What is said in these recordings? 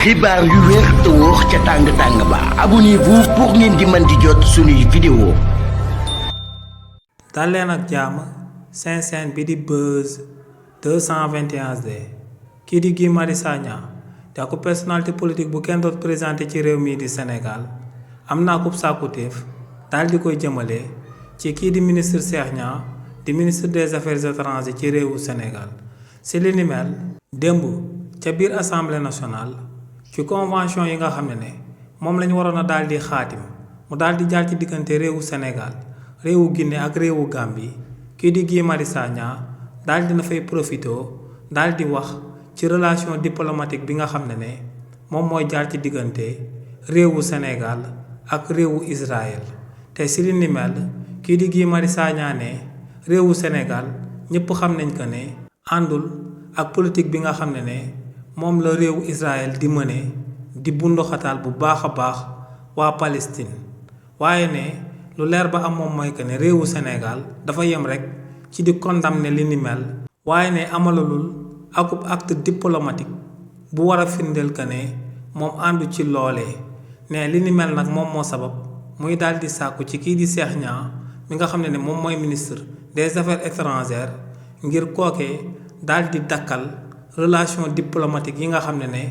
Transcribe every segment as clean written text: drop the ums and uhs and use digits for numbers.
xibaar yu wér te wóor ca tàng ba abonnez-vous pour ngeen di mën di jot suñuy vidéo. dal leen ak jàmm seen chaîne bi di Buzz 221D kii di Guy Marius Sagna te ak personnalité politique bu kenn doot présenté ci réew mii di Sénégal am naa ko sàkkuteef daal di koy jëmale ci kii di ministre Cheikh Niang di ministre des affaires étrangères ci réewu Sénégal si li ni mel démb ca biir assemblée nationale ci convention yi nga xam ne moom lañu waroon a daal di xaatim mu daal di jaar ci diggante réewu Sénégal réewu Guinée ak réewu Gambie kii di Guy Marius Sagna daal dina fay profito daal di wax ci relation diplomatique bi nga xam ne moom mooy jaar ci diggante réewu Sénégal ak réewu Israël te si li ni mel kii di Guy Marius Sagna ne réewu Sénégal ñëpp xam nañ ko ne àndul ak politique bi nga xam ne moom la réewu Israël di mëne di bunduxataal bu baax a baax waa Palestine waaye ne lu leer ba am moom mooy que ne réewu Sénégal dafa yem rek ci di condamner li ni mel waaye ne amalalul akub acte diplomatique bu war a firndeel que ne moom àndu ci loolee ne li ni mel nag moom moo sabab muy daal di sàkku ci kii di Cheikh Niang mi nga xam ne moom mooy ministre des affaires étrangères ngir kookee daal di dakkal relation diplomatique yi nga xam ne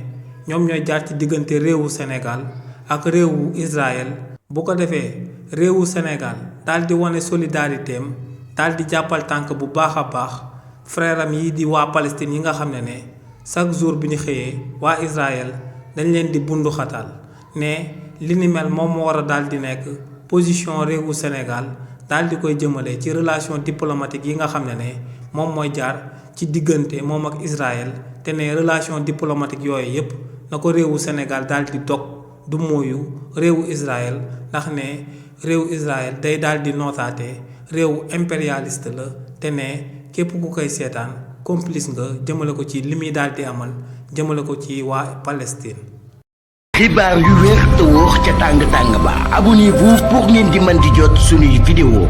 ñoom ñooy jaar ci diggante réewu Sénégal ak réewu Israël bu ko defee réewu Sénégal daal di wane solidarité am daal di jàppal tànk bu baax a baax frère am yi di waa Palestine yi nga xam ne chaque jour bi ñu xëyee waa Israël dañ leen di bundu xatal ne li ni mel moom moo war a daal di nekk position réewu Sénégal daal di koy jëmale ci relation diplomatique yi nga xam ne moom mooy jaar ci diggante moom ak Israël te ne relation diplomatique yooyu yépp na ko réewu Sénégal daal di dog du mooyu réewu Israël ndax ne réewu Israël day daal di nootaate réewu impérialiste la te ne képp ku koy seetaan complice nga jëmale ko ci li muy daal di amal jëmale ko ci waa Palestine. xibaar yu wér te wóor ca tàng ba abonnez-vous pour ngeen di mën di jot suñuy vidéo.